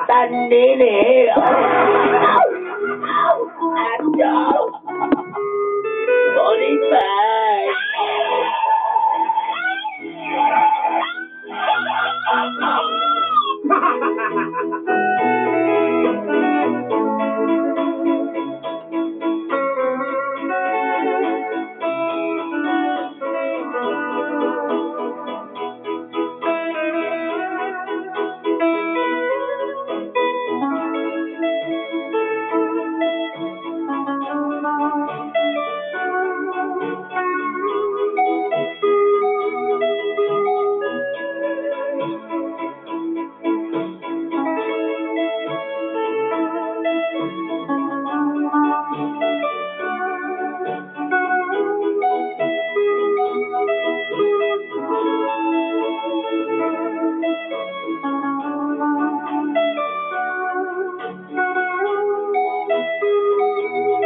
Tandini. Ato. Body bag.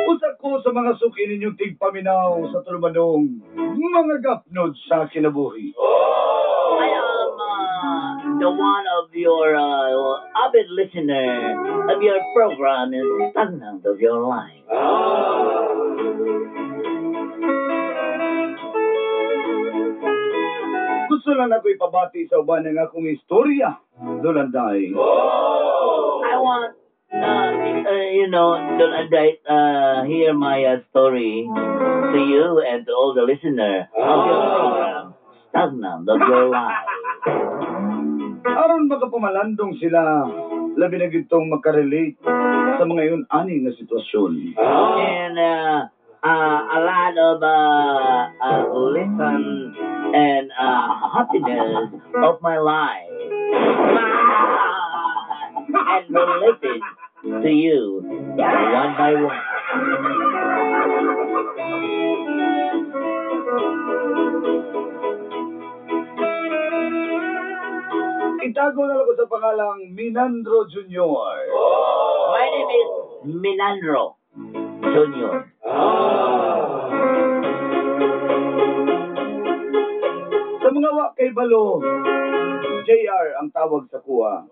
Usa ko sa mga suki ninyong tigpaminaw sa tulumanong mga gapnod sa kinabuhi. I am the one of your avid listener of your program is Stagnant of Your Life. Gusto lang ako ipabati sa uban ng akong istorya, Dolanday. I want, Dolanday, hear my story to you and to all the listener of your program, Stagnant of Your Life. Aron makapumalandong sila, labi na gitong makarelate sa mga yun ani nga sitwasyon. And a lot of listen and happiness of my life. And related to you one by one. Itago na lang ko sa pangalang Minandro Jr. My name is Minandro Jr. Sa mga wa kay Balo, JR ang tawag sa kuha.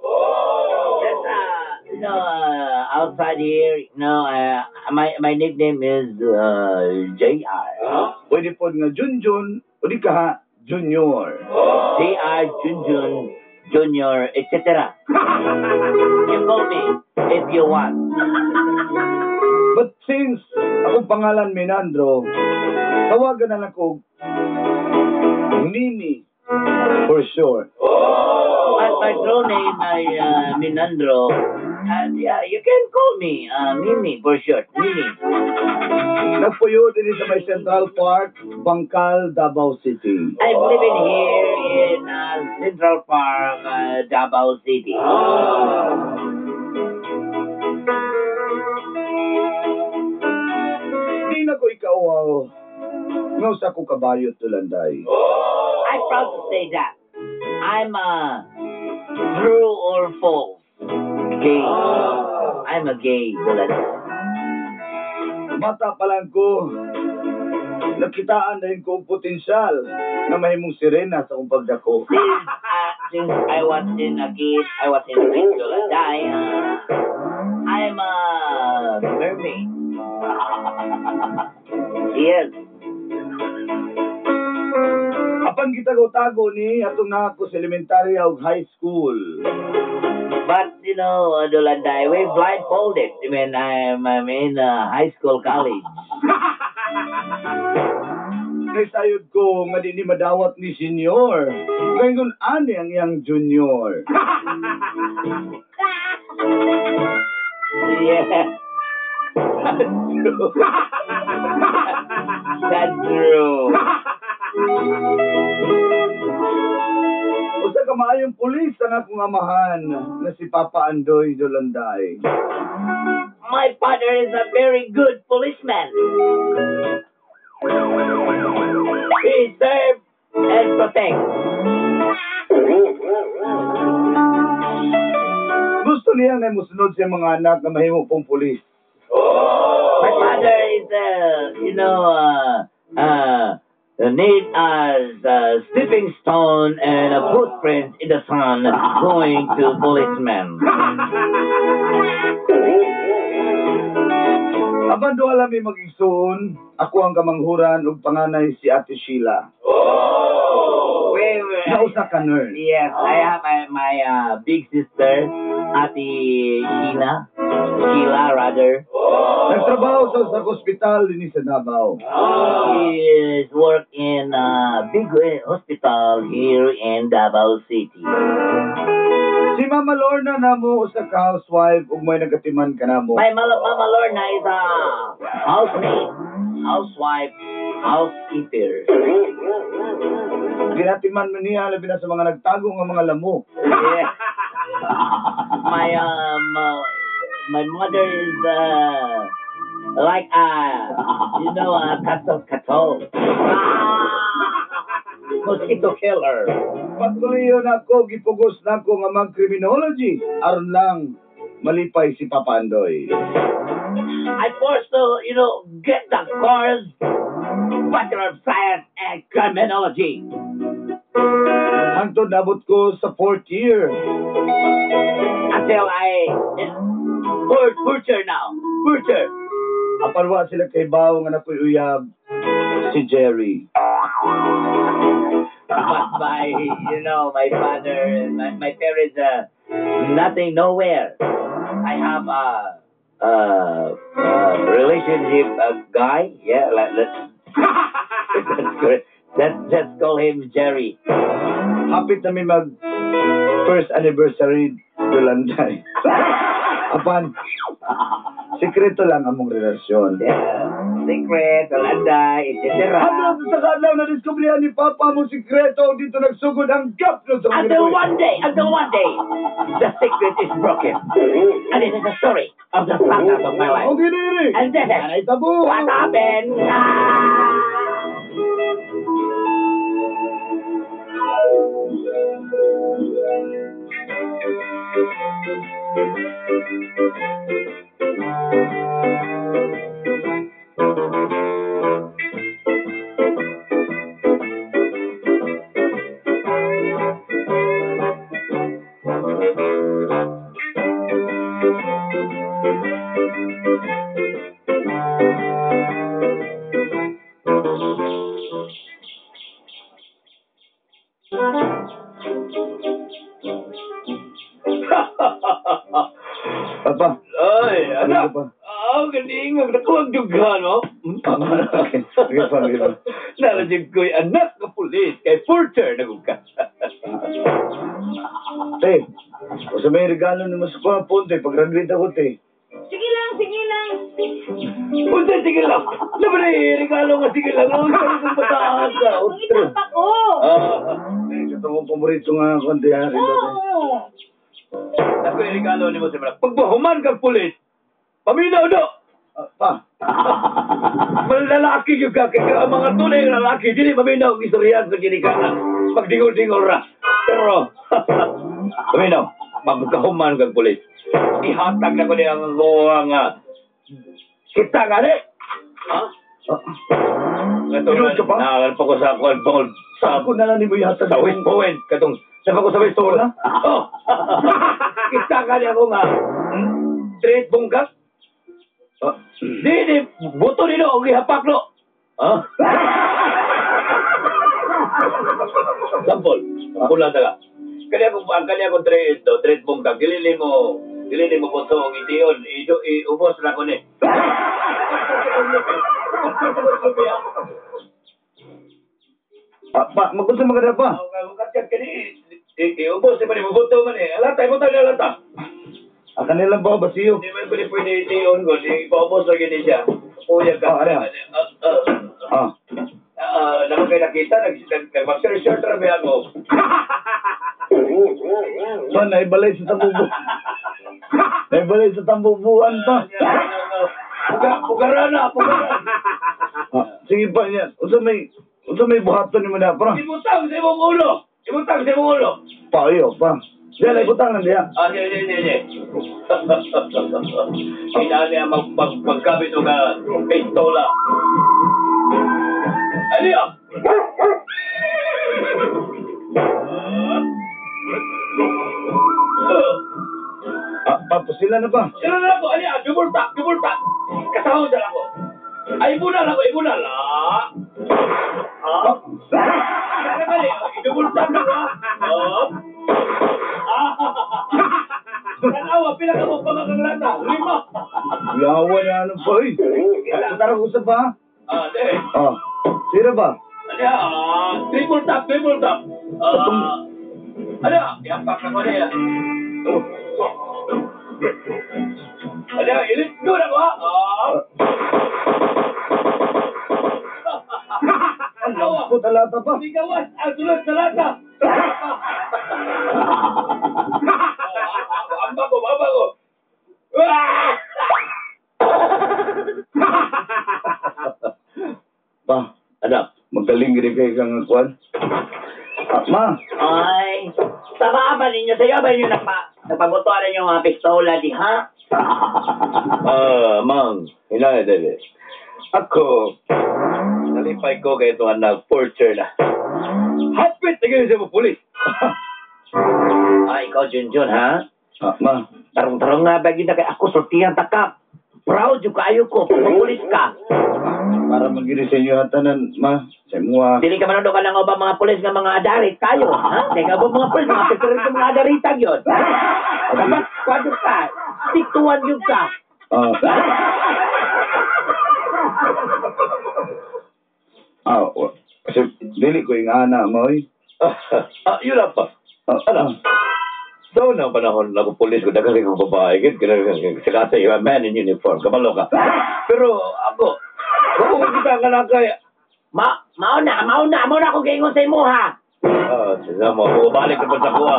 That's, outside here, my nickname is JR. Pwede po nga Junjun o di ka Junior. JR, Junjun, Junior, etc. You call me if you want. But since akong pangalan Minandro, tawagan na lang ko Mimi for sure. But my true name ay Minandro. And yeah, you can call me Mimi for short. Mimi. Nagpuyo din sa may Central Park, Bangkal, Davao City. I'm living here in Central Park, Davao City. Di na ko ikauaw. Nga usa ko kabayo tulanday. I'm proud to say that I'm a true or false gay. I'm a gay, Dolanday. Bata pa lang ko, nakitaan na ko og potensyal na mahimong sirena sa akong pagdako. Since I was in a kid, I was in a kid, Dolanday, I'm a mermaid. Yes. Apan gitago-tago ni atong na ako sa elementarya ug high school. But, Dolanday, we blindfolded when I'm in high school, college. Kay sayod ko nga di ni madawat ni senior. Ngayon ani ang iyang junior. Yeah. That's true. That's true. Usa ka maayong pulis ang akong amahan na si Papa Andoy Dolanday. My father is a very good policeman. He serves and protects. Gusto niya na musunod sa mga anak na mahimo pong pulis. My father is, need as a stepping stone and a footprint in the sun going to policeman. Apan duha lang mi mag-igsoon, ako ang kamanghuran ug panganay si Ate Sheila. Wait, wait. Na usa ka nurse. Yes, I have my big sister, Ate Sheila. Sheila, rather. Nagtrabaho sa usa ka ospital dinhi sa Davao. She is work in a big hospital here in Davao City. Si Mama Lorna namo usa ka housewife ug may nagatiman kanamo. My Mama Lorna is a housemate, housewife, housekeeper. Ginatiman man niya labi na sa mga nagtago nga mga lamok. Yeah. My mother is like a kato kato. Mosquito killer. Pagkuliyo nako, gipugos nako nga mag-criminology aron lang malipay si Papa Andoy. I forced to get the course, Bachelor of Science and Criminology. Hangtod nabot ko sa fourth year. Until I, fourth year now. Fourth year. Apan wa sila kahibaw nga nakoy uyab si Jerry. But my father and my parents, nothing, nowhere. I have a relationship, a guy. Yeah, like, that's good. Let's call him Jerry. Hapit na mi mag first anniversary Dulanday. Apan, sikreto lang among relasyon. Yeah. Secret, Dulanday, etc. Hangtod sa kadlaw na diskubrihan ni Papa mo sikreto didto nagsugod ang gap no sa mga Until one day, until one day, the secret is broken. And it is the story of the saga of my life. Okay, diri. And this is Anay tabo. What happened. Papa. Ay, anak. Ano pa? Ah, galing. Ang nakuha ang dughan, no? Okay. Okay pa, okay pa. Nalajig ko'y anak ng pulis kay Furter na ka. Te, sa may regalo ni mas ko te, pag-graduate ako, te. Sige lang, sige lang. Unsa, sige lang. Laban na regalo nga, sige lang. Ang galing kong bataan ka. Ang itapa ko. Ah, Te, katong paborito nga konti, ha, rilo, te. Oo. Ako yung regalo ni mo sa mga. Pagbahuman kang pulis, paminaw do! Ah, pa. Malalaki yung ka, kaya ang mga tunay nga lalaki, dili paminaw ang istoryahan sa ginikanan. Pagdingol-dingol ra. Pero, paminaw, pagkahuman kang pulis, ihatag na ko niya ang ang kita nga ni. Ha? Tinod ka pa? Nakakan pa ko sa kuwan bangol sa Ako na lang ni mo ihatag. sa West Point katong sa ko sa West Point. Oh. Kita ka niya ako nga. Straight bungkak. Ah, Di di buto nino og gihapak no. Ha? Sampol. Pula taga. Kanya kung ang kanya kung trade do, trade bungkak dili nimo buto og tion, ido iubos na ko ni. Ah, pa, magunsa maganda pa. Iubos ni man mo buto man eh. Alata, ibuto ni alata. Ah, kanilang ba, basiyo? Di man ko ni pwede tion ko, di ipaubos lagi ni siya. Kuya ka. Ah, ano? Ah, ah. Ah. Ah, naman kayo nakita, nag-boxer short ra ba ako? Pa, naibalay sa tambubu. Naibalay sa tambubuan pa. Pugarana, pugarana. Ah, sige pa niya. Unsa may buhaton nimo na, pa? Ibutang sa imong ulo. Ibutang sa imong ulo. Pa, iyo, pa. Diyan, ay butang na diya. Ah, sige, sige, sige. Kailangan niya magkabit og pistola. Ano yun? Ah, papasila na ba? Sila na ako, ano yan? Double tap, double tap. Kasahod na ako. Ay, ibunal ako, ibunal. Ah. Ah. Ano ba yun? Double tap na ako. Ah. Ah. Tanawa, pila ka mo pamakanglata? 5. Yawa na ano pa, eh. Tara ko sa ba? Ah, di. Ah, sira ba? Ano yan? Ah, triple tap, triple tap. Ah. Ano yan? Ihampak na ko na yan. Ano yan? Ilit ko na ko, ha? Ah. Ang lambot alata pa. Ligawan ang sulod sa lata. Ang bago, ang bago. Ah! Pa, Anak, magaling gid kay kang kwan. Ah, ma, Ay, sama ba ninyo sa'yo ba ninyo napabutuan ninyo mga pistola di ha? Ah, mang, hinay dali. Ako, nalipay ko kay itong anak, porcher na. Hapit na kayo sa mga pulis. Ay, ikaw Junjun ha? Ah, ma. Tarong-tarong nga ba gid na kay ako sultihan takap. Proud yung kaayo ko, pag pulis ka. Para magiri sa inyo hatanan, ma. Sa imuha. Dili ka manood ka lang ba mga pulis nga mga adarit kayo, ha? Kaya ba mga pulis, mga preferred mga adarita yun. Dapat, kwadyo ka. Stick to one yun ka. Ah. Ah, kasi dili ko yung ana mo, eh. Ah, yun lang pa. Ah, Ano? Sa unang panahon ako pulis ko, daghan kong babae, saka sa iba, man in uniform, kabalo ka. Pero ako, kung kita nga na kaya, Mauna, mauna ako gaingon sa imo, ha? Ah, sila mo, balik na pa sa kuha.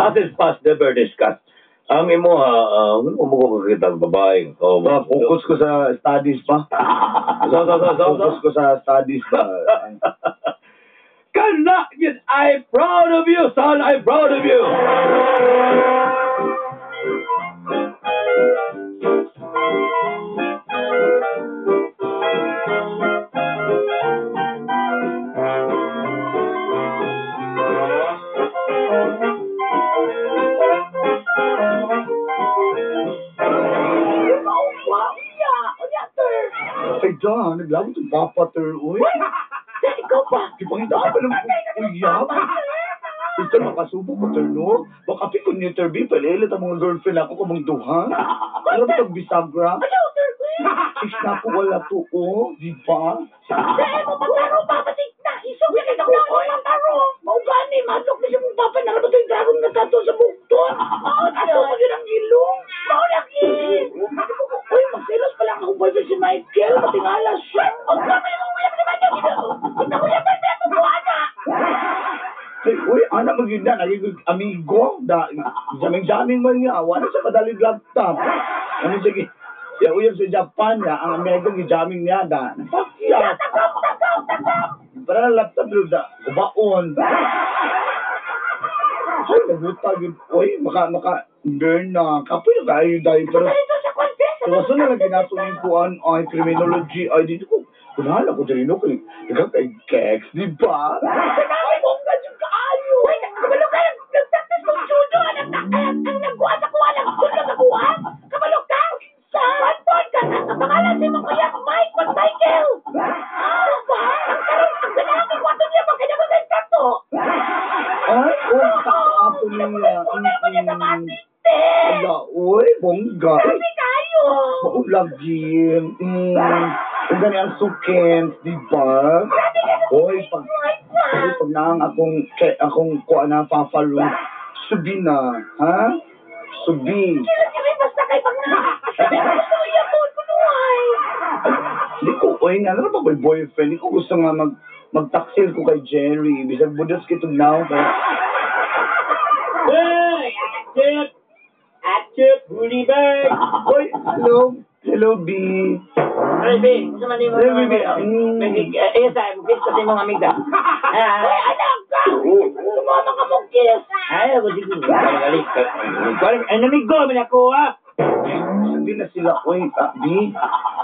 As is past, never discuss. Ang imo ha, uh, mo ko kita ang babae. Oh, Ah, focus ko sa studies pa. So. Focus ko sa studies pa. Kana, yun, I'm proud of you, son. I'm proud of you. Wow, unya, unya, sir. Ay, dyan, naglawat yung papa, ter, uy. Ikaw pa. Ipangita ka pa ng uyab. Ito, makasubo ko, ter, no? Baka pikon niyo, ter, B, palilit ang mga girlfriend ako kumang duha. Alam mo, bisagra. Ano, sir? Six na ako, wala to, oh. Di ba? Dahil mo pagkaro, papa, si na, isog na kita ko, oy, pagkaro. Mao gani, madlok na siya mong papa, narabato yung dragon nga tato sa bukton. Mao na ato, pag yun ang ilong. Mao lagi. Uy, magselos pa lang akong boyfriend si Michael. Matingala siya. Ang kami mo, uyak naman yung ino. Kung ako yung birthday, mo buwan na. Ay, uy, anak mo yun na, nagiging amigo. Da, jaming-jaming man niya. Wala siya madaling laptop. Ano sige, siya uyab sa Japan niya, ang Amerika gijamming niya da. Fuck yeah. Takam, takam, takam. Para laptop yun da, kubaon. Ay, nagutag yun. Uy, maka, burn na. Kapoy na kayo dahil pero Ito sa contest. So, so na lang ginato yung kuan ay criminology ay dito ko. Kunhala ko diri no kay ikaw kay kex, di ba? Ay, bongga yung kaayo. Ay, kabalo ka, nag-practice mong judo, anak, ang nagkuha sa kuha, nagsulot sa kuha. Kabalo ka, sa one ka, ang pangalan sa imong kuya, Mike, wag Michael. Ah, ba? Ang karon, ang ganahan ng kwarto niya, pag kanya ko sa Ay, oh, ato niya. Unal ko niya sa matinte. Ala, uy, bongga. Grabe kayo. Maulagi. Ang gani ang sukens, di ba? Grabe ka sa Uy, pag Ay, pa. uy, pag naang akong kay akong kuha na fafalo, subi na, ha? Subi. Kila kami basta kay pag na. Gusto ko iya po, kunuhay. Di ko, uy, nga na ba ko'y boyfriend? Di ko gusto nga magtaksil ko kay Jerry. Bisag budos kitog now. Pero, Hey! Achip! Achip! Huli bird! uy, hello. Hello, B. Hey, B! Gusto man nimo? Hey, baby. Eh, sa, kiss ko sa imong amiga. Uy, anak ka! Sumama ka mong kiss. Ay, ako sige. Ay, amigo, man ako, ha? Maglabi na sila. Uy, B.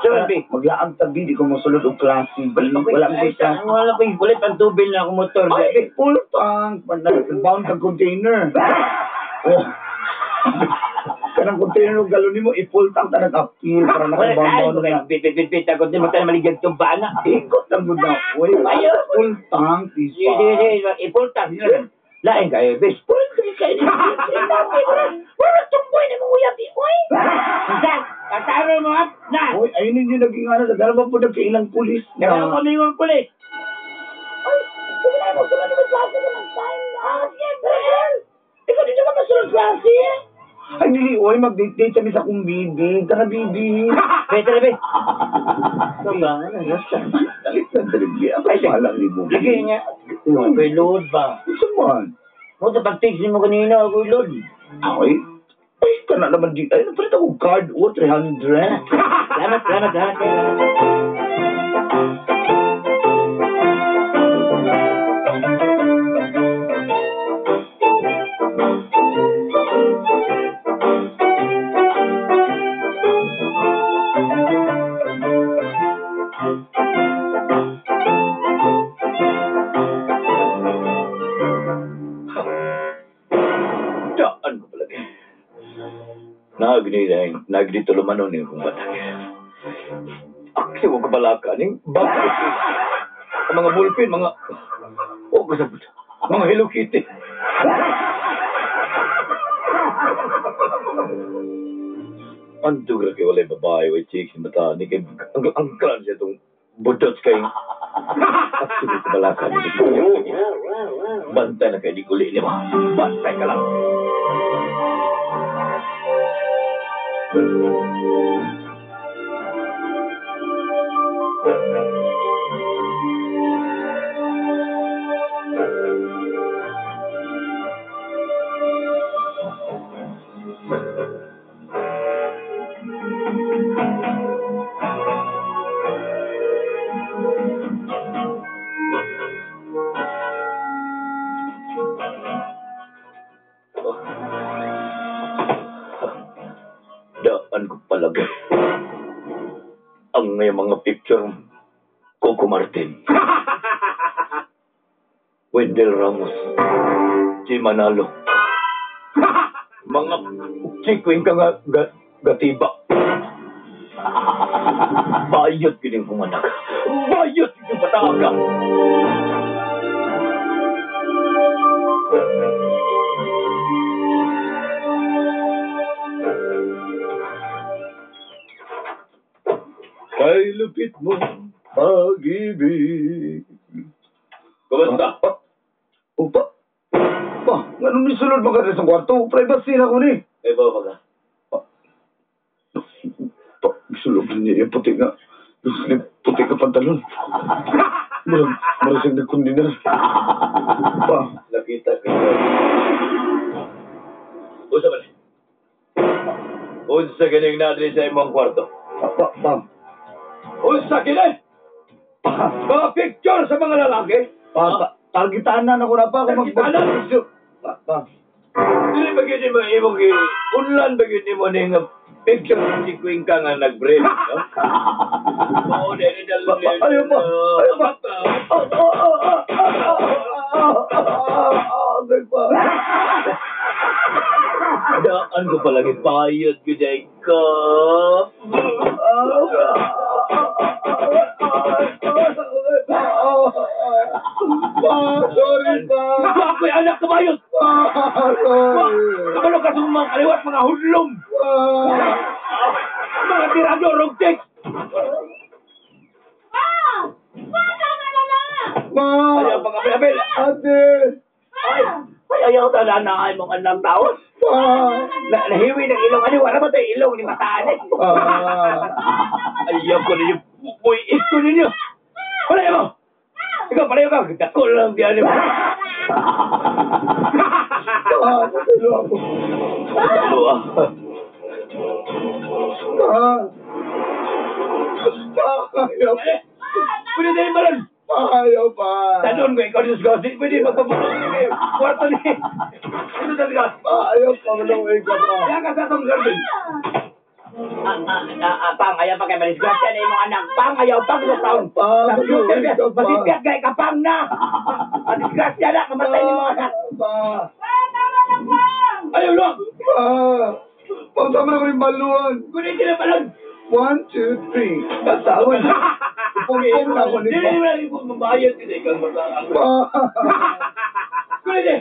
Sure, B. Maglaag ta, B. Di ko mosulod og klase, B. Wala mo Ay, klase. wala ko wala pang tubig na akong motor. Ay, full tank. Bound kang container. Oh. Kanang container og galon nimo, i-full tank ta nag-appeal para Wala naka-bound tayo. na. Bit, bit, bit, bit. Ako di mo tayo maligyan itong bana. Ikot lang gud na. Uy, Ayaw. full tank, Sige, sige, isa. sige. I-full tank. Lain kayo, bis. Full tank kayo. Wala tumboy na mong uyab, oy. Sa, pataro mo up na. Uy, ayun ninyo naging ano, daghan ba po nagkailang pulis na. Meron kami yung pulis. Oy, sige na mo, sige na mo, klase ka ng time na. Siyempre. Ikaw dito ka masunod klase. Ay, dili, uy, mag-date-date kami sa akong bibi. Tara, bibi. Pwede na, be. Dalit na, dalit. Ako malang ni mo. Lagi niya. Ako'y load ba? Isa man. Mo sa pag-text mo kanina, ako'y load. Ako'y, ay, kana naman di. Ay, napalit ako card. O, 300. Salamat, salamat, salamat. Daan ko palagi. Nagni tulumanon ni akong batag. Aksi ko kabalaka ning bakit. Ang mga bulpin, mga oh kasabot. Mga Hello Kitty. Antog ra kay walay babae, way chicks mata ni kay ang klan siya tong budot kay aksi ko kabalaka ni. Bantay na kay di kuli ni ba. Bantay ka lang. Daan ko palagay. Ang ngayon mga picture, Coco Martin, Wendell Ramos, G. Manalo, mga chikwing ka nga gatiba. Bayot kining kong anak. Bayot kining bataga. Kay lupit mo, pag-ibig. Kumusta? Opa. Pa, anong nisulod mo ka sa kwarto? Privacy na ko ni. Eh, ba ka? Pa, sulod niya yung puti nga. Puti ka pantalon. Murag siyang nagkundiner. Pa. Nakita ka. Unsa man? Unsa kining nadri sa imong kwarto? Pa, pa. Unsa kini? Pa. Mga picture sa mga lalaki? Pa, targitanan ako na pa. Targitanan? Pa, pa. Dili ba gyud mo imong unlan ba gyud nimo ning picture si Queen ka nga nag-break, no? Oo, dili dali. Ayaw pa. Ayaw pa. Pa. Daan ko palagi bayot gyud ay ka. Pa, sorry pa. Ako'y anak kabayot. Pa, sorry. Kabalo ka sa mga kaliwat, mga hulom. Mga tirador og text. Pa! Bata nga na na! Ma. Ayaw pang apel-apel. Ate. Ay, ay, ayaw tala na ay mong anak tao. Pa. Nahiwi ng ilong. Ano, wala ba tayo ilong ni mataan eh? Pa. Ayaw ko ninyo. Buiit ko ninyo. Wala mo. Ikaw, palayo ka. Dako lang diyan mo. Pa, pasalo ako. Ano ah? Pa. Pa, ayaw. Pwede tayo balon. Pa, ayaw pa. Tanon ko, ikaw dito sa gas. Pwede magpapuno. Kwarto ni. Ito sa gas. Pa, ayaw pa. Walang ka pa. Kaya ka sa atong garden. Pang, ayaw pa kay malisgrasya na imong anak. Pang, ayaw pang sa taon. Pa, Computer, maluoy ka pa. masipyat kay ka, pang na. Madisgrasya na, kamatay ni imong anak. Pa, Pa, tama na, Pang! Ayaw lang. pa. Pausama na ko rin baluan. Kunin sila balon. 1, 2, 3. Basta, wala. Ipungpong na ako ni Dili Pa. mo na rin mabayad din ikaw mata. Pa. Kunin din.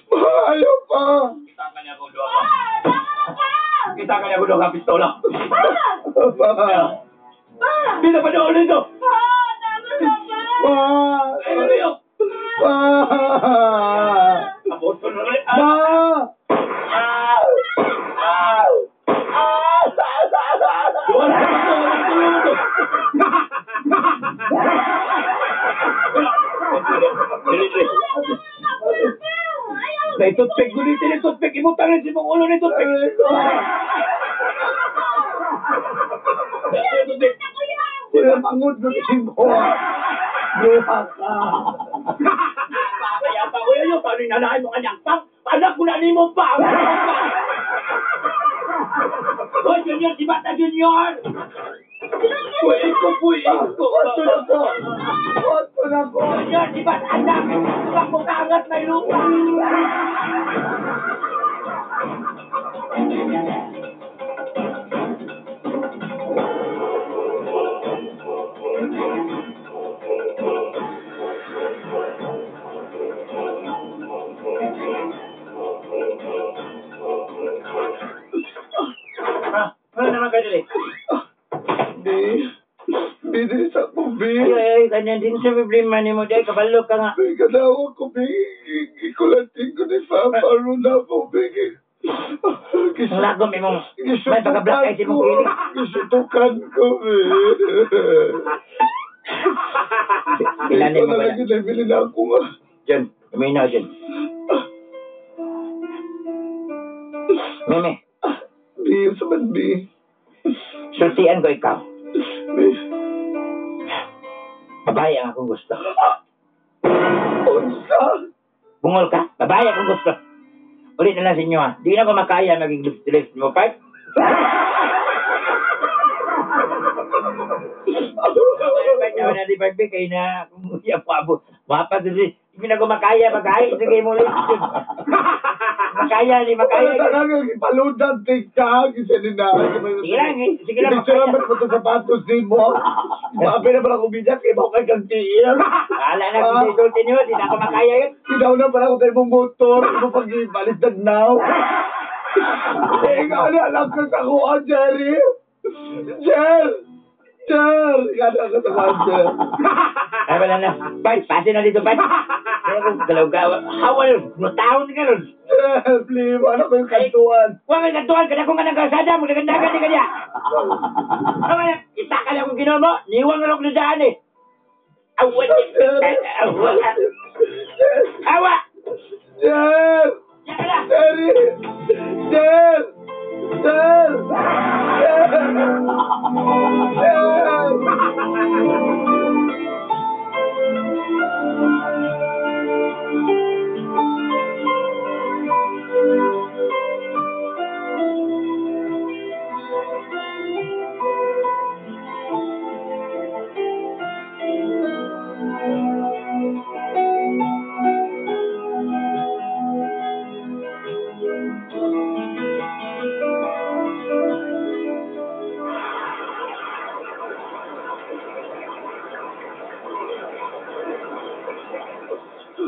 Pa, ayaw pa. Kita ka niya kung duha Pa, ka. tama na, Pang! Kita ka niya kung duha ka pistola. Pa! Pa. Pa! Bisa pa doon dito. Pa, tama na, Pa! Pa. Ay, ano yun? Pa. Abot ko na rin. Pa. Ah! Ah! Ah! Wala na ito, wala na ito. Dili, dili. May toothpick, gulitin yung toothpick. Ibutang rin si mong ulo ni toothpick. Aray ko. Toothpick. Kuya, mangod na si mo. Duha ka. Kaya pa, kuya yun, paano inanahin mo kanyang pang? Anak ko na ni mo pa! Hoy, Junior, si Bata Junior! Puy ko, puy ko. Wato na ko. Wato na ko. Junior, si Bata anak! Bak mo kaangat may lupa! Ah, ano naman kayo dili? Bi. Bi, dili sa ko, Bi. Ay, ay, ay, ganyan din sa problema ni mo, day. Kabalo ka nga. Bi, kadawa ko, Bi. Gikulating ko ni Papa. Aron na ako, Bi. Ang lagom imong, may pagka-black eye si mong gili. Gisutukan ko, Bi. Ilanin mo Ikaw na ba lang na? ginabili na ako nga. Jen, uminaw, Jen. Meme, Bi, sa man, Bi. sultian ko ikaw. Bi. Babae ang akong gusto. Unsa? Bungol ka? Babae akong gusto. Ulit na lang sa inyo ha. Di na ko makaya maging lips mo, part. Part na di Barbie kay na kung iya po abo. Mapa dili. Hindi na ko makaya magay sige mo lips. Makaya ni makaya. Wala talaga, ipaludan, tigka, gisinin na. Sige lang eh. Sige lang Picture makaya. naman mo ito sapatos din mo. Maapi na pala kumiyak, ibaw kay kang tiil. Wala na kung sulti niyo, di na ako makaya yun. Idaw na pala ko tayo mong motor, iba pag ibalik now. Eh, nga na alam ko sa kuha, Jerry. Jer! Jer! Nga na ako sa kuha, Jer. Ay, wala na. Bart, pase na dito, Bart. Kaya kung galaw ka, hawal, mataon ka ron. Jer, please, ano ko yung kantuan? Huwag kang kantuan, kada kong ka ng kalsada, magdagandagan di kanya. Awa, kita ka lang kung ginawa mo, niwang na lang daan eh. Awa, awa, awa, Jer! yan ka na. Jerry! Jer! Jer! Jer! Jer!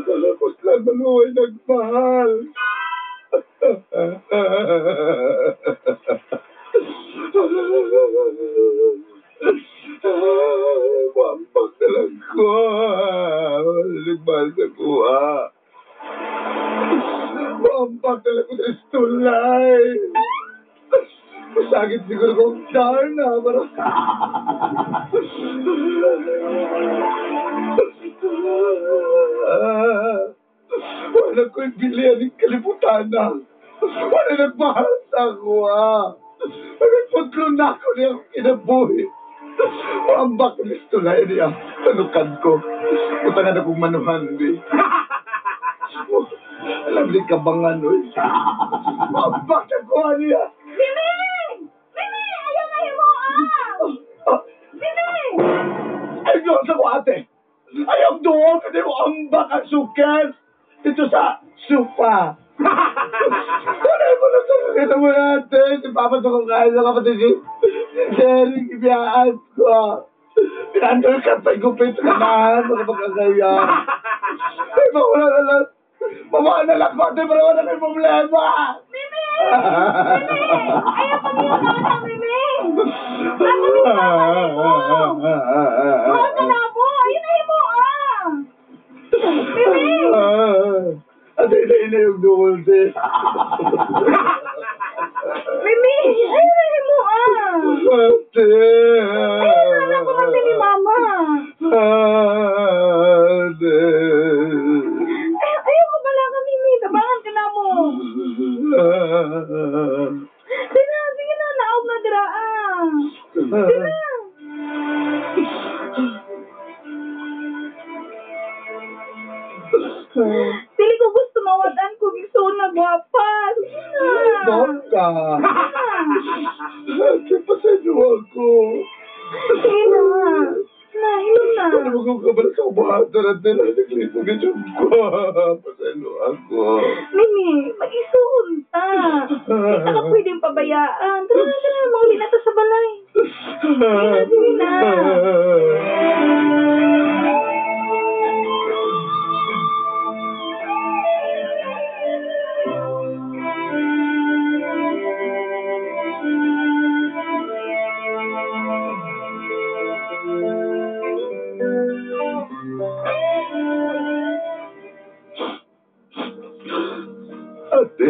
Tapos lang maluway nagmahal. Wampak na lang ko. Nagmahal sa kuha. Wampak na lang ko sa stulay. Masakit siguro kong darna. Para... Wala ko'y bilihan ng kalibutan na. Wala nagmahal sa ako, ah. Nagputlo na ako niya akong kinabuhi. Ambak ni tulay niya. Tanukan ko. Utangan akong manuhan, di. Alam ni kabangan, oy. Ambak ako niya. Mimi! doon sa ko, ate. Ayaw doon, kasi mo ambak ang sukat. Dito sa sofa. Wala mo na sa kita mo natin. Si Papa sa kong kain sa kapatid si Jerry, ibiyaan ko. Pinandol ka pa, igupit ka na. Mga pagkakaya. Ay, mawala na lang. Mawala na lang ko, ate, para wala na yung problema. Mimi! Mimi! Ayaw pag-iwan na na, Mimi! Ako ni Papa nimo! Mahal ka na mo! Ayun na mo, ah! Mimi! Ate, ina yung duol, te. Mimi! Ayun na mo, ah! Ate! Ayun na na, kumanta ni Mama! Ate! Ay, ayaw ka pala ka, Mimi! Tabangan ka na mo! Sige na, sige na! Naog na dira, ah! Sige na! Dili ko gusto mawad-an ko gigsuon na gwapa. Sige na. Bongga! Ate, pasensya ako. Sige na. Na, hilom na. Ano mo kung kabala sa ubuhatan at nila, naglipog yung tiyong ko. Pasensya ako. Mimi, mag-isuon ta. Hindi ka pwedeng pabayaan. Tara na, tara na, mauli na ta sa balay. Sige na, sige na. Ate,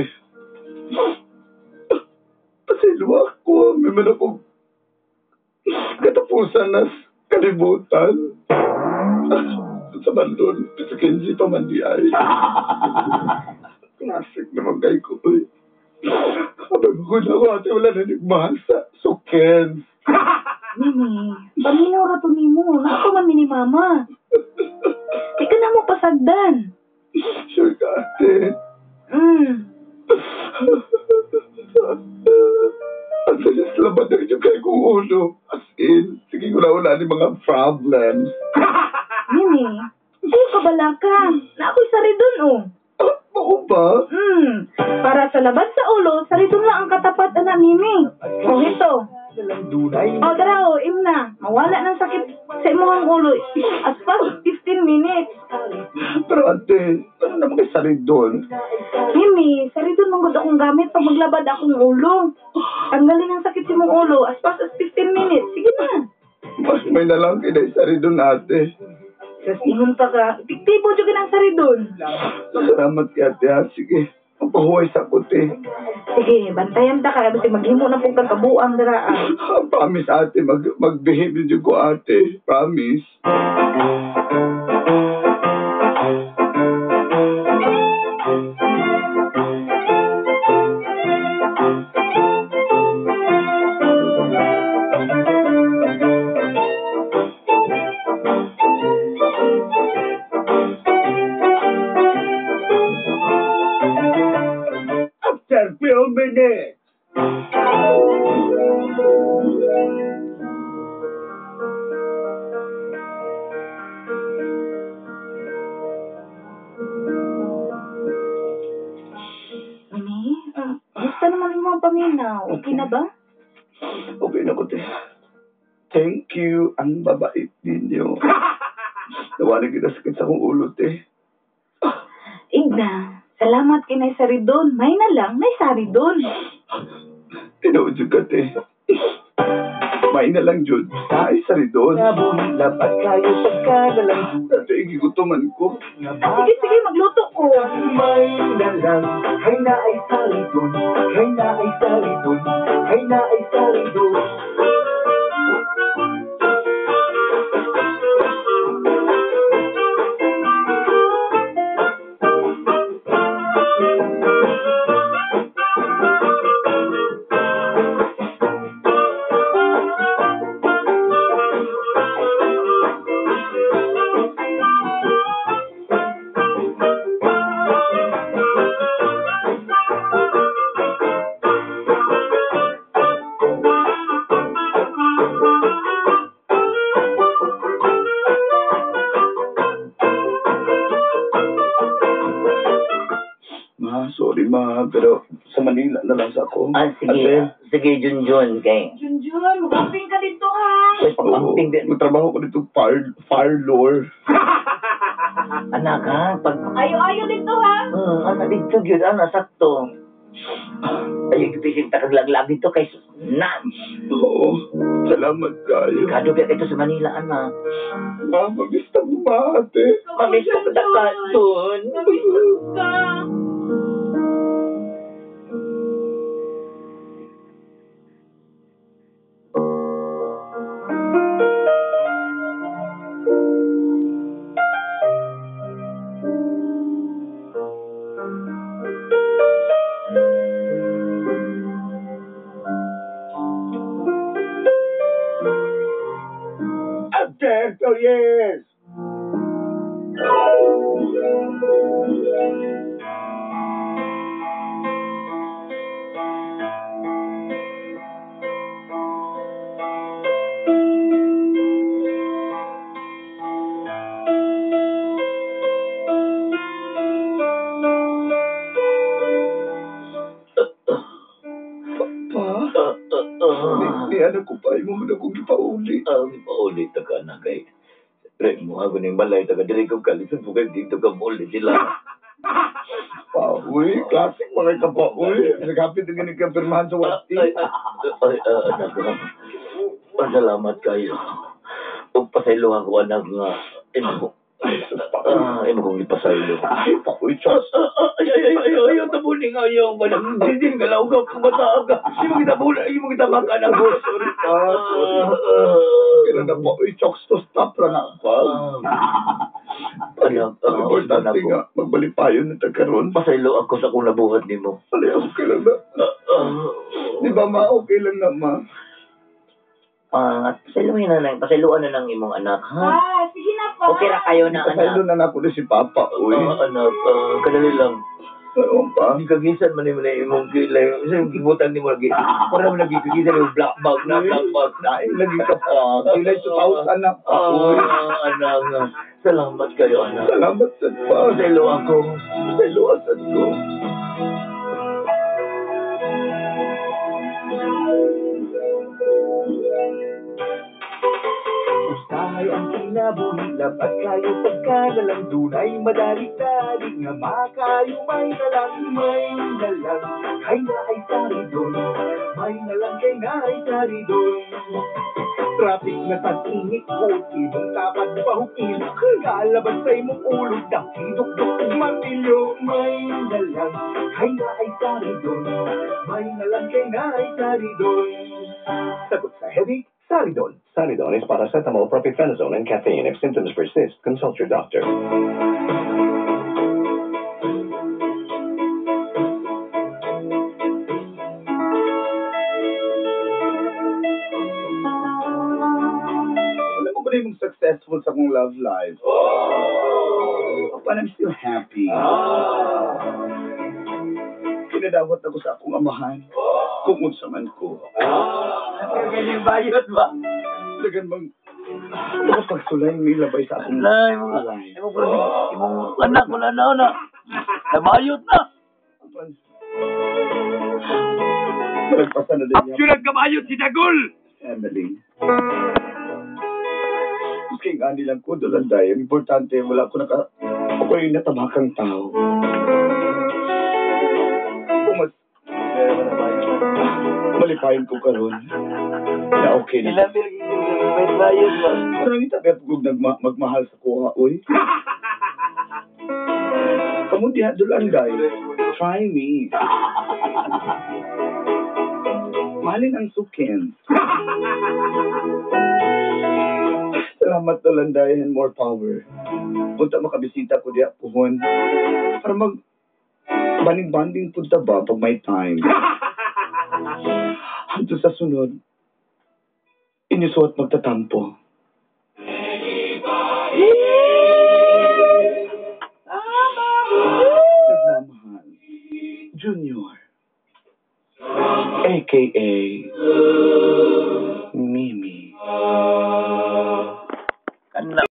pasensya ako. May man akong katapusan na kalibutan. Sa bandon, sa Kenji pa man di ay. Classic naman kay ko. Uy. Abay ko na ako, ate, wala na nagmahal sa Sukens. Mimi, paminaw ra to nimo. Nako man mi ni Mama. Di ka na mo pasagdan. Sure ka, ate. Ang salis laban na yung kay kong ulo. As in, sige ko na wala ni mga problems. Mimi, ayaw ka balaka. Na ako'y saridon, oh. Ah, mao ba? Para sa labas sa ulo, saridon lang ang katapat, ana, Mimi. O, ito. O, tara, o, im na. Mawala ng sakit sa imong ulo. As fast 15 minutes. Pero ate, ano naman kay saridon? Mimi, saridon man gud akong gamit pag maglabad akong ulo. Tanggalin ang sakit sa imong ulo as fast as 15 minutes. Sige na. Mas may na lang kinay saridon, ate. Sus, ingon pa ka. Epektibo jud ang saridon. Salamat kay ate, ha. Sige, mapahuway sa kuti. Sige, bantayan ta ka. Kasi maghimo na pong kagkabuang dira, ah. Promise, ate. Mag-behave din ko, ate. Promise. After few minutes. Mimi, gusto naman mo ang paminaw. Okay na ba? Okay na ko, te. Thank you. Ang babait ninyo. Nawalan kita sakit sa akong ulo, te. Igna, salamat kay Nay Saridon. May na lang, Nay Saridon. Tinuod jud ka, te. May na lang, Jud. Ay, Saridon. Lapat kayo pagkalalang Ate, gigutuman ko. Sige, sige, magluto ko. May na lang, hay na ay saridon, hay na ay saridon, hay na ay saridon. Manila na lang sa ako. Ah, sige. Ate. Sige, Junjun. Kay. Junjun, mag-amping ka dito ha. Uy, pag-amping din. Magtrabaho ko dito fire lore. Anak ha, pag... Ayo-ayo dito ha. Anak dito gyud, anak sakto. Ay, gipising takaglaglag dito kay na. Oo. Salamat kayo. Kado biya ito sa Manila, anak. Ma, mag-stop mo, ate. Mamiss ko ka Jun. Mamiss ka. After 2 years. Pa, ni anak ko pa, imo man akong gipauli. Gipauli ta ka anak kay. Pre, mo ako ning balay ta ka diri ko kalisod po kay dito ka muli sila. Pa, uy, classic mga ka pa, uy. Nagapit ang ganit kang pirmahan sa wati. Ay, anak ko. Pasalamat kayo. Ug pasaylo ako anak nga imo. Imo kong ipasaylo. Ay, pa, uy, Diyos. Ay, ay, ay, ay, ay, tabunin nga ayaw ba na? Hindi nga law ka, kumata ka. Hindi mo kita bula, hindi mo kita makanak. Sorry pa, sorry. Kailan na po, uy, chokes to stop ra na pa. Anak, Ang importante nga, magbalipayon na tagkaroon. Pasaylo ako sa akong nabuhat nimo. Alay, okay lang na. Di ba, ma? Okay lang na, ma. Pasayloin na lang, pasayloan na lang imong anak, ha? Ah, sige na pa. Okay ra kayo na, anak. Pasaylo na na ako ni si Papa, uy. Anak, kadali lang. Ano pa? Hindi kagisan man nimo na imong kilay. Isa yung gibutan nimo lagi. Para mo lagi kagisan yung black bag na, black bag. Dahil lagi ka pa. Kilay 2,000 na pa, uy. Anak, salamat kayo, anak. Salamat sa pa. Pasaylo ako. Pasaylo asad ko. Usahay ang kinabuhi, labat kayo pagkanalang dunay madali-dali nga makayo may nalang, kay naay saridon, may nalang kay naay saridon. Traffic na tag-init ko, imong tapad bahok ilok, kalabas sa imong ulo, dakidok-dok ug martilyo, may nalang kay naay saridon, may nalang kay naay saridon. Sagot sa headache, Saridon. Saridon is paracetamol, propyphenazone, and caffeine. If symptoms persist, consult your doctor. Alam mo ba na yung successful sa akong love life? Oh! But I'm still happy. Oh! Kinadawat ako sa akong amahan. Oh! Kung unsa man ko. Ganyan bayot ba? Dagan bang nakapagsulay may labay sa akong Alay, life. imong anak wala na na. Nabayot na. Nagpasa na din niya. Yun ang kabayot si Dagol. Emily. Maski nga nilang ko, Dolanday. Ang importante, wala ko naka... Ako yung natabakang tao. Kung mas... Malipayin ko karon na okay na. Bayot ba? Parang itabi at kung magmahal sa kuha, uy. Kamu diha, Dolanday. Try me. Mahalin ang sukin. Salamat, Dolanday, and more power. Punta makabisita ko diha, puhon. Para mag... Banding-banding punta ba pag may time? Hanggang sa sunod, inyusuot magtatampo. Nagmamahal. Junior. AKA.